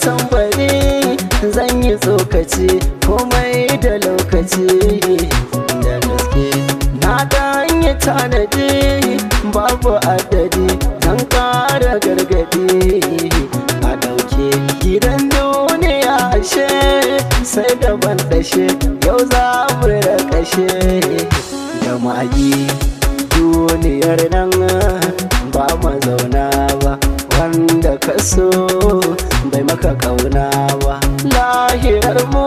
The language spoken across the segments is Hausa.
tambari, zan yi tsokaci komai da lokaci. Da gaske na dan yi tanadi, babu adadi, dan kara gargadi. A dauke gidan duniya ashe sai da ban dashe, yau za mu rakashe da magi. Duniyar nan ba mazauna ba, wanda ka so bai maka kauna ba. Lahirar mu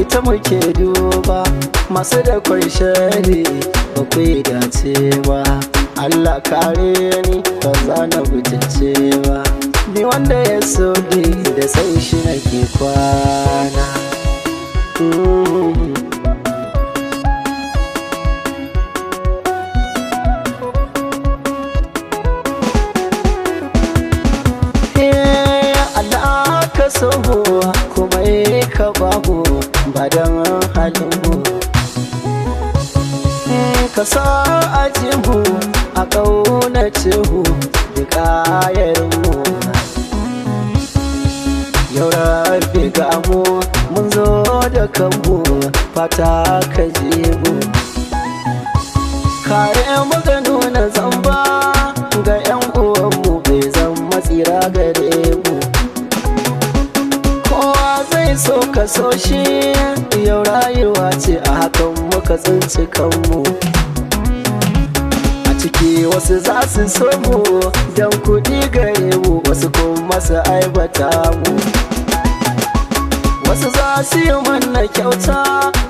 ita muke duba, masu da kwai shari ba ku dace ba. Allah kare ni ba za na butulce ba, ni wanda ya so ni da sai shi nake kwana. Allah ka so kuma ka babu ba don halin mu, ka sa a jihu a ƙaunace mu duk mu. Yau rabi ga mu mun zo da kanmu, fata ka ji mu. Kare mu ga nuna zamba ga 'yan uwanmu, bai zama tsira gare mu. Kowa zai so ka so shi, yau rayuwa ce a hakan muka tsinci kanmu. A ciki wasu za su so mu don kuɗi gare mu, wasu kuma su aibata mu. Wasu za su yi mana kyauta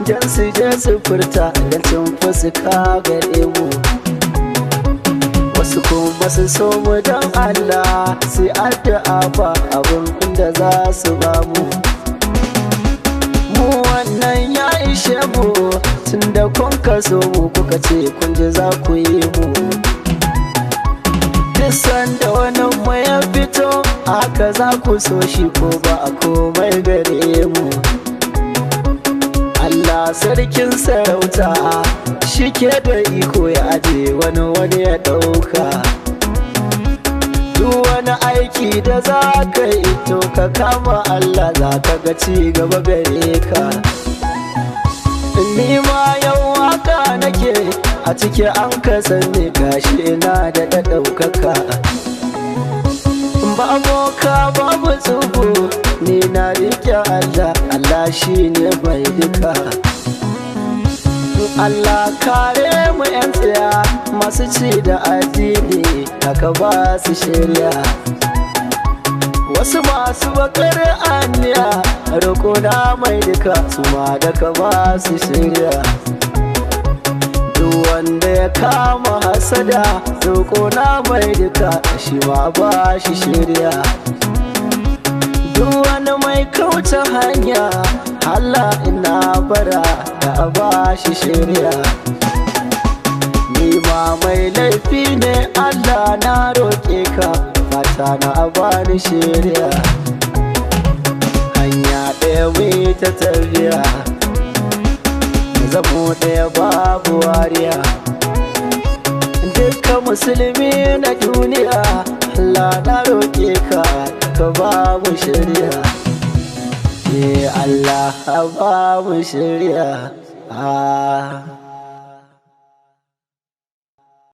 don su je su furta don cin fuska gare mu. Wasu kuma su so mu don Allah, su addu'a ba abin da za su ba mu. Mu wannan ya ishe mu, tunda kun kaso mu kuka ce kun ji za ku yi mu. Duk sanda wani mu ya fito, haka za ku so shi ko ba a komai gare mu. Allah sarkin sarauta shi ke da iko ya aje wani wani ya ɗauka. Duk wani aiki da za ka yi to ka kama Allah, za ka ga ci gaba gare ka. Ni ma yau waka nake a ciki an ka sani gashi ina da ɗaukaka. Ba boka babu tsubu, ni na riƙe Allah, Allah shi ne mai duka. Allah kare mu 'yan tsaya masu ci da addini, haka ba su shirya. Wasu masu bakar aniya, roƙo na mai duka, su ma daga ba su shirya. Duk wanda ya kama hasada, roƙo na mai duka, shi ma ba shi shirya. Duk wani mai kauce hanya, Allah ina bara da ba shi shirya. Ni ma mai laifi ne, Allah na roƙe ka, fata na bani shirya. Hanya ɗaya mai ta tafiya, zamo ɗaya babu wariya. Dukkan musulmi na duniya, Allah na roƙe ka, ka ba mu shirya. Allah ba mu shirya.